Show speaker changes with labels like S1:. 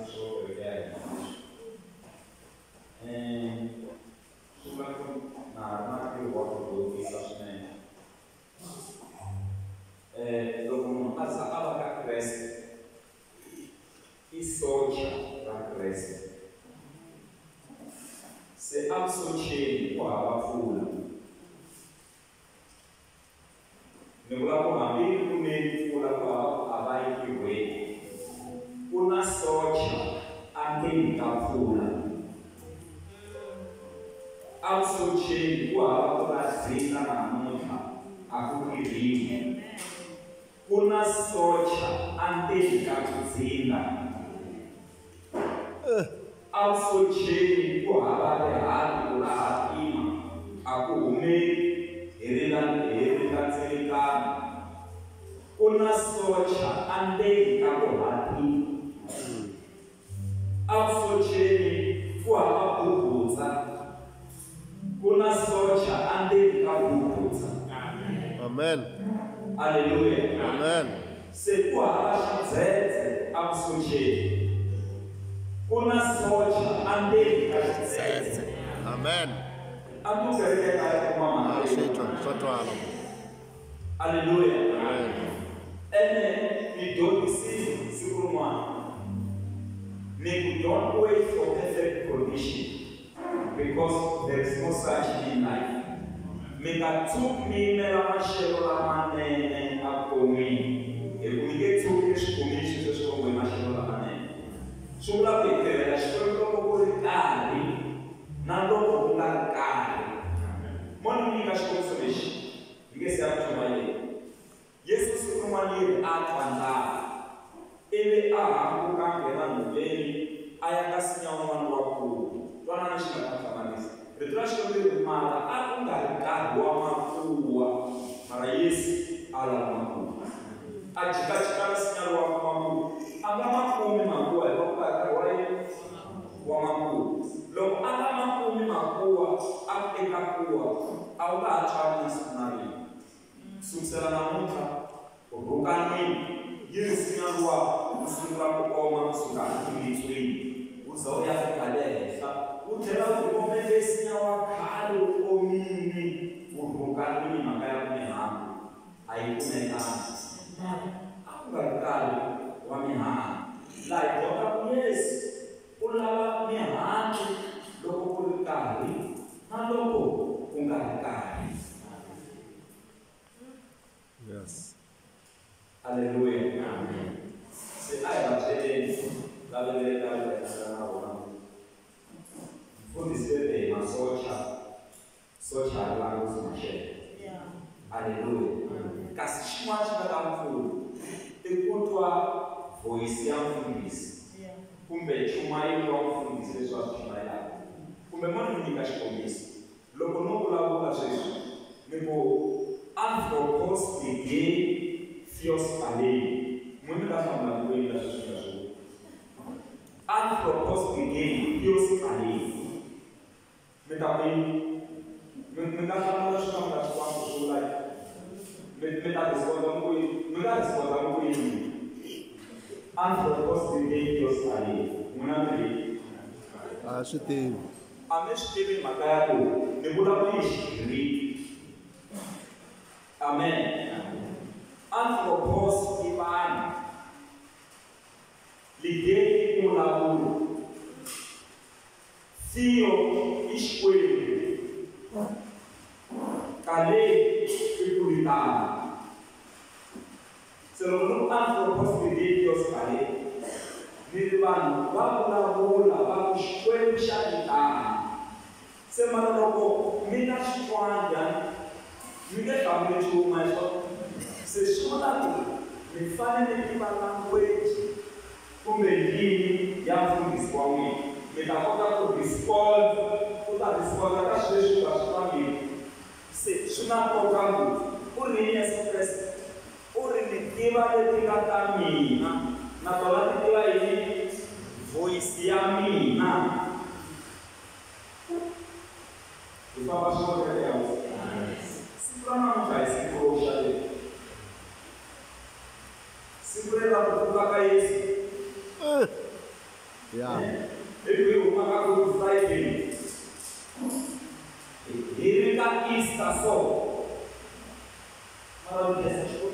S1: swo kereke ya hina. Swi vula ku na ha ri na ntirho wa ku dyondzisa swinene. Loko munhu a za a va ka Kreste i socha ra Kreste. Se evusocheni ku hava mpfula. Ni vula ku hambi ku ne mpfula ku hava ku a va yi ntirhweni. Ku na socha endzeni ka mpfula. Evusocheni ku hava ku na dzindza namuntlha a ku tirhiwi. Ku na socha endzeni ka ku dzindza. Evusocheni ku hava rihati ku ra hatima a ku humeli hi ri landzelekana. Ku na socha endzeni ka ku hatima. Evusocheni ku hava bubutsa. Ku na socha endzeni ka bubutsa.
S2: Amen.
S1: Haleluya.
S2: Amen.
S1: Se ku hava xidzedze evusocheni. Ku na socha endzeni ka xidzedze.
S2: Amen.
S1: A ku kereke ka kuma mhaka
S2: Swi twa, swa twala.
S1: Haleluya.
S2: Amen.
S1: Ene ni dyondzisile siku rin'wana. Ni ku don't wait for perfect condition because there is no such in life. Mi nga tshuki mi yimela maxelo lamanene evuton'wini hi ku mi nge tshuki mi swi kumile swilo sweswo loko hi maxelo lamanene. Swi vula ku hi tirhela Xikwembu loko ku ri karhi na loko ku nga ri karhi. Mo ni nyika xikombiso lexi hi nge se ya ku chumayela. Yesu siku rin'wana yi ri a twa ndlala ivi a hambuka a nghena nhoveni a ya ka nsinya wun'wana wa kulu. Twanani xi nga ta hlamarisa. Rito ra Xikwembu ri ri mara a ku nga ri nkarhi wa makuwa, mara Yesu a lava makuwa. A jikajika nsinya lowu wa makuwa. A nga ma kumi makuwa hikuva ku nga ri nkarhi wa yini? Wa makuwa. Loko a nga ma kumi makuwa, a ku eka kuwa, a wu nga ha tswali na siku na rin'we. Kusukisela namuntlha, ku rhukanile, yi ri nsinya luwa wu sungula ku oma kusuka emitswini, wu za wu ya fika le henhla, wu tlhela wu tikomele nsinya wa khale wu omile, wu rhukanile mhaka ya ku mihandzu a yi kumekanga. Mara a ku nga ri nkarhi wa mihandzu. Laha hi dyondza ku Yesu u lava mihandzu loko ku ri nkarhi na loko ku nga ri nkarhi.
S2: Yes.
S1: Haleluya. Amen. Se a hi va byeleni lava le ka ri na vona. Mfundhisi ve hi masocha, socha a ri languti maxelo. Haleluya. Kasi xin'wana xi nga ta n'wi pfuna i ku twa voice ya mfundhisi kumbe nchumayelo wa mfundhisi leswi a swi chumayelaka. Kumbe mo ni nyika xikombiso. Loko no vulavula sweswi ni ku anthropos ege theos alei. N'we mi ta hlamula ku yini ka sweswi nga swi vula? Anthropos ege theos alei. Mi ta ku yini? Mi nga hlamula swi nga swi kwambu swi vula yini? Mi ta responda mi ku yini? Mi nga responda mi ku yini? Anthropos ege theos alei. N'wina mi ri yini?
S2: A swi tivi.
S1: A mi swi tivi mhaka ya ku ni vulavula hi Xigriki. Amen. Anthropos i vanhu. Lige i ku vulavula. Theo i Xikwembu. Kalei i ku vitana. Se loko ni ku anthropos lige theos kalei, ni ri vanhu va vulavula va ku Xikwembu xa vitana. Se mara loko mi nga swi twanga, mi nge hlamuli nchumu hi swona. Se swi vula ku mi fanele mi tiva language kumbe yini ya mfundhisi wa n'wina. Mi ta kota ku respond, u ta responda ka swilo leswi u nga swi twangiki. Se swi na nkoka ngopfu. U ri yini Yesu Kreste? U ri ni tiva leti nga ta mina, na tona ti tiva yini? Voice ya mina. Hi famba swin'we kereke ya Hosi. Siku ra namuntlha hi siku ro xaveka. Siku leri ra ku pfuka ka Yesu.
S2: Yeah.
S1: Hi ku hi huma ka Good Friday hi ri ka Easter so mara mi khensa Xikwembu.